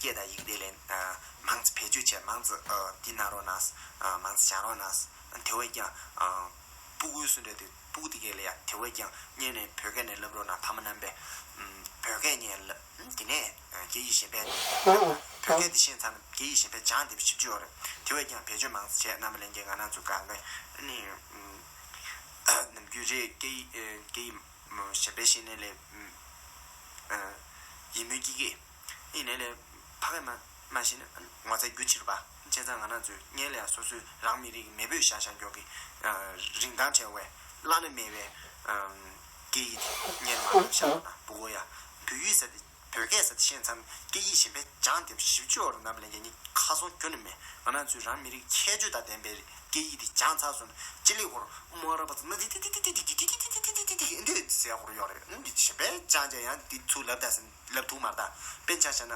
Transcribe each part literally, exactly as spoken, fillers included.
སྐད་དང་ཡི་གེ་དེ་ལས་མང་ཙམ་བེད་སྤྱོད་བྱས། མང་ཙམ་འདི་གནང་རོགས་གནང་། མང་ཙམ་སྦྱང་རོགས་གནང་། དེ་བས་ཀྱང་སྤུ་གུའི་སུ་འདྲ་དེ་སྤུ་གུ་དེ་གས་ལ་ཡ་དེ་བས་ཀྱང་སྔོན་ནས་བོད་སྐད་ནས་བསླབ་རོགས་གནང་། ཕ་མ་རྣམ་པས་བོད་སྐད་ཉན་ལ། དེ་ནས་སྐད་ཡིག་གཞན་པའི་བོད་སྐད་དེ་ཤེས་ཚར་ན་སྐད་ཡིག་གཞན་པའི་སྦྱང་བདེ་པོ་ཞེ་པོ་ཅིག་ཡོད་རེད། དེ་བས་ཀྱང་བེད་སྤྱོད་མང་ཙམ་བྱས། རྣམ་པ་ལྷན་རྒྱས་ང་རང་ཚོ་གང་ག་ནི་ནམ་རྒྱུན་རེད། སྐད་ཡིག་སྐད་ཡིག་གཞན་པའི་ཤེས་ནས་ལས་ཡིན་མོད་ཀྱི་ཀྱི་ཡིན་ནས་ལས་ཕ་གི་མ་མ་ཤེས་ན་ངོ་ཚ་རྒྱུ་ཕྱིར་པ། བྱས་ཙང་ང་རང་ཚོས་སྔོན་ལ་ཡང་སོ་སོའི་རང་མི་རིགས་མེས་པོས་བཞག་བཞག་མགྱོགས་ཀྱི་རིན་ཐང་བྲལ་བའི་བླ་ན་མེད་པའི་སྐད་ཡིག་དེ་སྔོན་མ་བཞག་ན་སྤུ་གུ་ཡ་བོད་ཡིག་ཟེར་ཏེ། བོད་སྐད་ཟེར་དེ་ཤེས་ཙང་སྐད་ཡིག་གཞན་པའི་སྦྱང་བདེ་པོ་ཞེ་པོ་ཅིག་ཡོད་རེད། རྣམ་པ་ལྷན་རྒྱས་ནི་ཁ་སང་ཁྱོན་ནས་མེད། ང་རང་ཚོའི་རང་མི་རིགས་ཁྱད་ཆོས་དང་ལྡན་པའི་སྐད་ཡིག་དེ་སྦྱངས་ཚར་སོང་ན་སྤྱི་ལེ་ཧོར་མོ་ར་པ་ཙི་ན་དེ་དེ་དེ་དེ་དེ་འདི་ཟེར་ཧོར་ཡོད་རེད། འདི་གཞན་པའི་སྦྱངས་ཀྱང་ཡང་འདི་ཚུར་ལབ་ད་ཟེར་ལབ་ཐུབ་མ་རེད། ད་དཔེར་ཆ་བཞག་ན་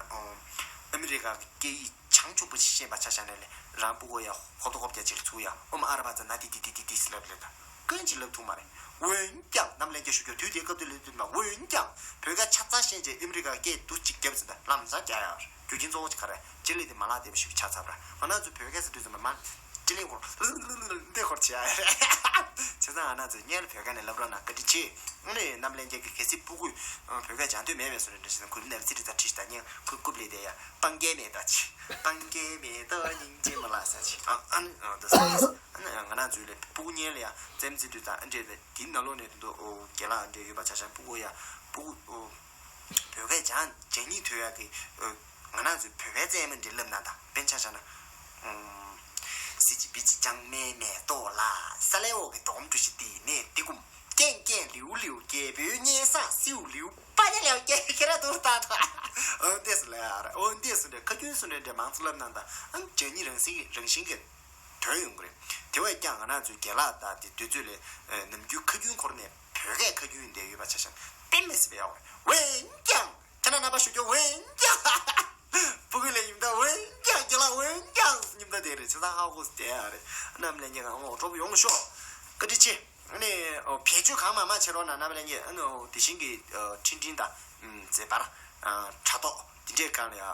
ཨ་མི་རི་ཀ་གི་སྐད་ཡིག་བྱང་ཆུབ་པོ་ཞིག་ཤེས་པ་ཆ་བཞག་ན་ལས་རང་སྤུ་གུ་ཡ་ཧོབ་ཏོ་ཧོབ་རྒྱ་ཅིག་ཚུགས་ཡ་ཨོམ་ཨ་ར་པ་ཙི་ན་དེ་དེ་དེ་དེ་དེ་ཟེར་ལབ་ལབ་ད། ཀུན་གྱིས་ལབ་ཐུབ་མ་རེད། འོན་ཀྱང་རྣམ་ལྷན་རྒྱས་ཞུ་རྒྱུ་དུས་དེའི་སྐབས་དུ་ལས་དུས་མ་འོན་ཀྱང་བོད་སྐད་ཆ་ཚང་ཤེས་བྱས་ཨ་མི་རི་ཀ་སྐད་དུ་གཅིག་རྒྱབ་ཟིན་ད་ལམ་སང་རྒྱ་ཡ་རྒྱུ་རྐྱེན་གཙོ་བོ་ཅིག་ག་རེ་སྤྱི་ལེ་དེ་མ་ལག་དེ་བ་ཞིག་ཆགས་ཚར་བ་ར། ང་རང་ཚོ་བོད་སྐད་ཟེར་དུས་ཙམ་པ་མ་སྤྱི་ལེ་གོར་འདི་གོར་བྱེད་ཡ་རེད། བྱས་ཙང་ང་རང་ཚོ་སྔོན་ལ་བོད་སྐད་ནས་ལབ་རོགས་གནང་། བཀའ་དྲིན་ཆེ། ཨ་ནི་རྣམ་ལྷན་རྒྱས་ཀྱི་གལ་སྲིད་སྤུ་གུས་བོད་སྐད་སྦྱང་འདོད་མེད་པའི་བཟོ་འདྲ་འདྲ་ཞིག་ན་གུ་རུ་ནལ་ཚིག་རི་ཙ་ཁྲིད་ཤིག་ད་སྔོན་ཁུ་རྐུབ་ལས་དེ་ཡ་སྤང་སྐད་མེད་ད་ཆི། སྤང་སྐད་མེད་ད་སྙིང་རྗེ་མ་ལགས་ས་ཆི། ཨ་ཨ་ནི་ཨ་ད་ས་ཨ་ནི་ང་རང་ཚོའི་ལས་སྤུ་གུ་སྔོན་ལ་ཡ་རྩེད་མོ་རྩེ་དུས་ད་ཨ་འདྲས་ད། དེའི་ནང་ལོགས་ནས་དེ་ཚོ་ཨོ་རྒན་ལགས་འདྲ་ཡོད་པ་ཆ་བཞག་སྤུ་གུ་ཡ་སྤུ་གུ་ཨོ་བོད་སྐད་སྦྱང་སྦྱང་སྙིང་འདོད་ཡ་གི་ཨོ་ང་རང་ཚོའི་བོད་པའི་རྩེད་མོ་འདྲ་ལབ་ན་ད་དཔེར་ཆ་བཞག་ན་ཨོ་སི་ཅི་བི་ཅི་ལྕང་མའི་མེ་ཏོག་ལ་ས་ལེ་འོག་གི་དོམ་གྲུ་ཞིག་དེ་ནས་དེ་ཀུམ་ཀེང་ཀེང་ལིའུ་ལིའུ་རྒྱལ་པོའི་སྙན་སང་སིའུ་ལིའུ་པ་ཉ་ལེའུ་ཀེ་ཁེ་ར་དུར་ད་ད་ཨོ་འདས་སུ་ལ་ཡ་ར་ཨོ་འདས་སུ་འདྲ་ཁ་རྒྱུན་སུ་འདྲ་འདྲ་མང་ཚོགས་ལབ་ན་ད་ཨང་སྦྱང་སྙིང་རང་སིང་རང་བཞིན་གི་ཐོན་ཡོང་གི་རེད། དེ་བས་ཀྱང་ང་རང་ཚོའི་རྒན་ལགས་དང་དེ་དུས་ཚོད་ལས་ནམ་རྒྱུན་ཁ་རྒྱུན་འཁོར་ནས་བོད་སྐད་ཁ་རྒྱུན་འདི་ཡོད་པ་ཆ་བཞག་ན་དཔེ་མི་སྲིད་པའི་ཡག་པོ་རེད། འོན་ཀྱང་ཁྱེད་རང་རྣམ་པ་ཞུ་རྒྱུ་འོན་ཀྱང་སྤུ་གུ་ལས་ཉིན་ལྟར་འོན་ཀྱང་རྒན་ལགས་འོན་ཀྱང་ཉིན་ལྟར་དེ་རེད། ཆ་ཚང་ཧ་གོ་སྟེ་ཡ་རེད། རྣམ་ལས་ཉན་ངང་འོག་གྲོགས་པོ་ཡོང་ཤོག་བཀའ་དྲིན་ཆེ། ཨ་ནི་བེད་སྤྱོད་གང་མང་མང་བྱེད་རོགས་གནང་། རྣམ་པ་ལྷན་རྒྱས་ཨ་ནི་དེ་བཞིན་གྱི་འཕྲིན་ཕྲན་དང་མཛད་པར་དྲ་ཐོག་འདི་འདྲའི་སྒང་ལ་ཡང་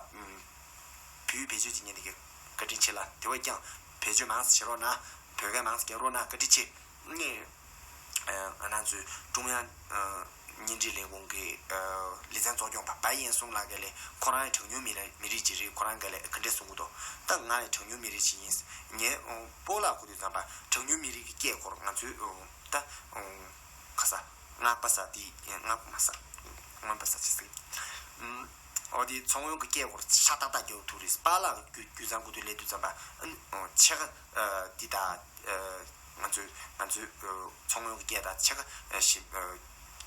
བོད་ཡིག་བེད་སྤྱོད་བྱེད་མཁན་དེ་གའི་བཀའ་དྲིན་ཆེ་ལ། དེ་བས་ཀྱང་བེད་སྤྱོད་མང་ཙམ་བྱེད་རོགས་གནང་། བོད་སྐད་མང་ཙམ་རྒྱག་རོགས་གནང་། བཀའ་དྲིན་ཆེ། ནི་ང་རང་ཚོའི་ཀྲུང་དབྱང་བརྙན་འཕྲིན་ལས་ཁུངས་ཀྱི་ལེ་ཚན་གཙོ་སྐྱོང་པ་བའི་ཡན་སུང་ལགས་ཀྱིས་ལས་ཁོ་རང་གྲངས་ཉུང་མི་རིགས་མི་རིགས་ཅིག་རེད། ཁོ་རང་གིས་ལས་ག་འདྲས་གསུང་གི་འདུག་ད་ང་ཡང་གྲངས་ཉུང་མི་རིགས་ཅིག་ཡིན། ངའི་སྤོ་ལགས་གོ་དུས་ཙམ་པ་གྲངས་ཉུང་མི་རིགས་ཀྱི་སྐད་སྐོར་ང་ཚོའི་ད་ག་ས་ང་པ་ས་དེ་ང་པ་མ་ས་ང་པ་ས་ཅི་ཟེར། འོ་དེ་ཚོང་དབང་གི་སྐད་སྐོར་ཤ་སྟག་སྟག་རྒྱག་ཐུག་རེད། པཱ་ལགས་རྒྱུ་རྒྱུ་མཚན་གོ་དུས་ལས་དུས་ཙམ་པ་ཕྱེད་ཀ་འདི་ད་ང་ཚོའི་ང་ཚོའི་ཚོང་དབང་གི་སྐད་དང་ཕྱེད་ཀ་ཞིབ་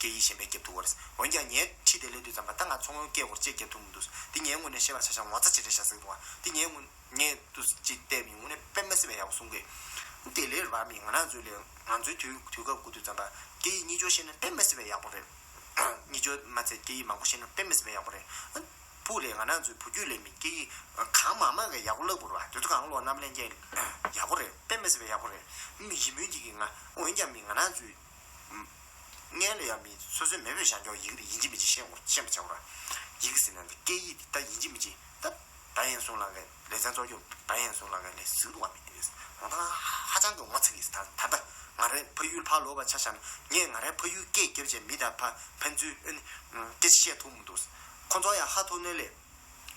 སྐད་ཡིག་གཞན་པའི་རྒྱབ་ཐུག་པ་རེད། འོན་ཀྱང་ངའི་ཁྲིད་དེ་ལས་དུས་ཙམ་པ་ད་ང་ཚོང་དབང་སྐད་སྐོར་ཅེས་རྒྱབ་ཐུག་མི་འདུག་འདི་ངའི་ངོས་ནས་བཤད་པ་ཆ་བཞག་ངོ་ཚ་ཆེ་དྲགས་ཤག་ཟེར་འདུག་བ། འདི་ངའི་ངོས་ངས་དུས་གཅིག་བལྟས་མི་ངོ་ནས་དཔེ་མི་སྲིད་པའི་ཡག་པོ་གསུང་གི། དེ་ལས་རེད་བ། མི་ང་རང་ཚོའི་ལས་ང་ཚོའི་དུས་དུས་སྐབས་འགོ་དུས་ཙམ་པ་སྐད་ཡིག་གཉིས་ཆར་ཤེས་ན་དཔེ་མི་སྲིད་པའི་ཡག་པོ་རེད། གཉིས་ཆར་མ་ཚད་སྐད་ཡིག་མང་པོ་ཤེས་ན་དཔེ་མི་སྲིད་པའི་ཡག་པོ་རེད། ཕུགས་ལས་ང་རང་ཚོའི་བུ་རྒྱུད་ལས་མི་སྐད་ཡིག་གང་མང་མང་གི་ཡག་པོ་བསླབ་དགོས་རེད་བ། དེ་ཚོ་གང་ལོག་རྣམ་ལྷན་རྒྱས་ཡག་པོ་རེད། དཔེ་མི་སྲིད་པའི་ཡག་པོ་རེད། མི་ཡིན་མིན་གྱི་གི་ང་འོན་ཀྱང་མི་ང་རང་ཚོའི་སྔོན་ལ་ཡང་མི་སོ་སོའི་མེས་པོས་བཞག་རྒྱུ་ཡི་གེ་དེ་ཡིན་གཅིག་མིན་གཅིག་ཤེས་དགོས། ཤེས་པ་བྱ་དགོས་ར། ཡི་གེ་ཟེར་ན་འདི་སྐད་ཡིག་འདི་ད་ཡིན་གཅིག་མིན་གཅིག་ད་བའི་ཡན་སུང་ལགས་ཀྱི་ལེ་ཚན་གཙོ་སྐྱོང་བའི་ཡན་སུང་ལགས་ཀྱི་ལས་ཟིག་འདུག་བ། མི་འདི་རེད། ང་ད་ཧ་ཅང་གི་ངོ་ཚ་གི། ད་ད་ད་ང་རའི་ཕ་ཡུལ་ཕར་ལོག་པ་ཆ་བཞག་ན་ངས་ང་རའི་ཕ་ཡུལ་སྐད་རྒྱབ་བྱས་མི་དང་ཕ་ཕན་ཚུན་ཨ་ནི་སྐད་ཆ་བཤད་ཐུབ་མི་འདུག་ཁོ་ཚོ་ཡང་ཧ་ཐུག་ནས་ལས་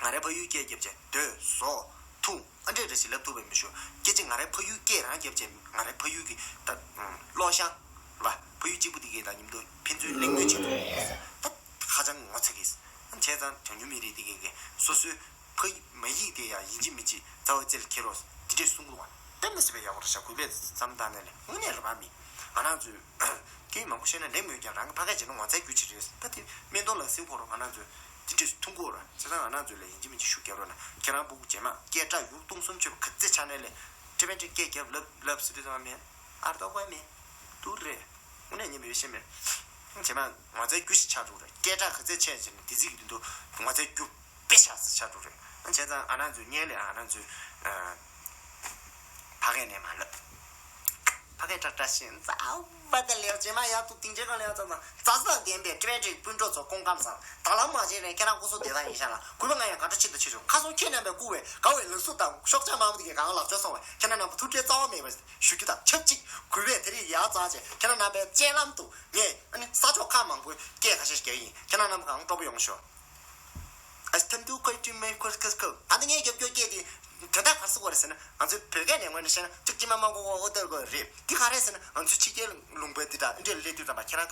ང་རའི་ཕ་ཡུལ་སྐད་རྒྱབ་བྱས་སྡོད་ཟོག་འཐུང་ཨ་འདྲས་འདྲ་ཞིག་ལབ་ཐུབ་པ་མི་ཤོག་སྐད་ཆ་ང་རའི་ཕ་ཡུལ་སྐད་རང་རྒྱབ་བྱས་ང་རའི་ཕ་ཡུལ་གྱི་ད་ཀློག་བྱང་བ་ཕ་ཡུལ་གཅིག་པུ་དེ་གའི་དང་མཉམ་དུ་ཕན་ཚུན་གླེང་མོལ་བྱེད་ཐུབ་ད་ཧ་ཅང་ངོ་ཚ་གི། བྱས་ཙང་གྲངས་ཉུང་མི་རིགས་དེ་གའི་གི་སོ་སོའི་ཕ་ཡུལ་མ་ཡིག་དེ་ཡང་ཡིན་གཅིག་མིན་གཅིག་རྩ་བ་རྩེ་ལ་འཁྱེར་རོགས་དེ་འདྲས་གསུང་དགོས་བ། དཔེ་མི་སྲིད་པའི་ཡག་པོ་རེད་ཤག་གུས་པས་བསམ་བཏང་ནས་ལས་དངོས་གནས་རེད་པ། མི་ང་རང་ཚོས་སྐད་ཡིག་མང་པོ་ཤེས་ན་ལེགས་མོད་ཀྱང་རང་གི་ཕ་སྐད་བྱས་ན་ངོ་ཚའི་རྒྱུ་ཅིག་རེད། ད་དེ་སྨན་ཐོ་ལ་སིའུ་ཁོ་རོ་ང་རང་ཚོས་དེ་འདྲས་ཐུང་གོ་ར། བྱས་ཙང་ང་རང་ཚོས་ལ་ཡིན་གཅིག་མིན་གཅིག་ཞུ་རྒྱབ་རོགས་གནང་། ཁྱེད་རང་སྤུ་གུ་རྗེས་མ་སྐད་གྲགས་ཡུག་ཏུང་སུམ་ཆོད་པ་ག་ཚད་ཆགས་ནས་ལས་ཏི་བེ་ཏི་སྐད་རྒྱབ་ལབ་ལབ་ཟེར་དུས་ཙམ་མེད་ཨར་ཏོ་ཀོའི་མེད་དུ་རེད། དངོས་གནས་ཉེ་མི་བའི་ཤེས་མེད། རྗེས་མ་ངོ་ཚའི་རྒྱུ་ཞིག་ཆགས་འགྲོ་རེད། སྐད་གྲགས་ག་ཚད་ཆེ་ཕྱིན་ན་དེ་ཚིག་གི་མདུན་དུ་ངོ་ཚའི་རྒྱུ་དཔེ་ཆགས་སུ་ཆགས་འགྲོ་རེད། བྱས་ཙང་ང་རང་ཚོའི་སྔོན་ལ་ང་རང་ཚོའི་ཕ་སྐད་ནས་མ་ལབ། ཕ་གི་ཏྲག་ཏྲག་ཞིག་ཙག་པ་དེ་ལེགས་རྗེས་མ་ཡག་ཏུ་སྡིངས་ཆའི་སྒང་ལ་ཡང་ཙམ་ཙམ་མཛའ་བརྩེ་དང་ལྡན་པའི་ཀྲེ་ཀྲིག་སྤུན་གྲོགས་ཚོ་སྐུ་ཁམས་བཟང་། ད་ལམ་མ་བྱས་ནས་ཁྱེད་རང་སྐུ་གཟུགས་བདེ་ཐང་ཡིན་ཤག་ལ། གུས་པ་ང་ཡང་དགའ་སྤྲོ་ཆེད་དུ་ཆེ་ཆུང་ཁ་སང་ཁྱེད་རྣམ་པས་བསྐུར་བའི་དགའ་བའི་ལག་གཟུགས་དང་ཤོག་ཆག་མང་པོ་དེ་གའི་སྒང་ལག་འཇོག་སོང་བས་ཁྱེད་རང་རྣམ་པ་ཐུགས་ཁྲལ་རྩ་བ་མེད་པར་ཞུ་རྒྱུ་དང་ཆབས་ཅིག་གུས་པས་དེ་རིང་ཡར་འཛེགས་བྱས་ཁྱེད་རང་རྣམ་པའི་སྤྱན་ལམ་དུ་ངས་ཨ་ནི་ས་ཕྱོགས་ཁག་མང་པོའི་སྐད་ཁ་ཤས་ཤིག་རྒྱག་གི་ཡིན། ཁྱེད་རང་རྣམ་པ་གང་སྤྲོ་པོ་ཡོང་ཤོག I stand to quite to make quick quick quick. ད་ནི་ངས་རྒྱབ་སྐྱོར་སྐད་དེ་དོན་དག་ག་རེ་ཟེར་དགོས་རེད་ཟེར་ན། ང་ཚོའི་བོད་སྐད་ནས་ངོས་ནས་བཤད་ན་གཅིག་གཅིག་མ་མ་གོ་གོ་ཨོ་ཏེར་གོ་རེད། འདི་ག་རེ་ཟེར་ན་ང་ཚོའི་ཕྱི་རྒྱལ་ལུང་པ་འདི་འདྲ་འདྲ་སླེབས་དུས་ཙམ་པ་ཁྱེད་རང་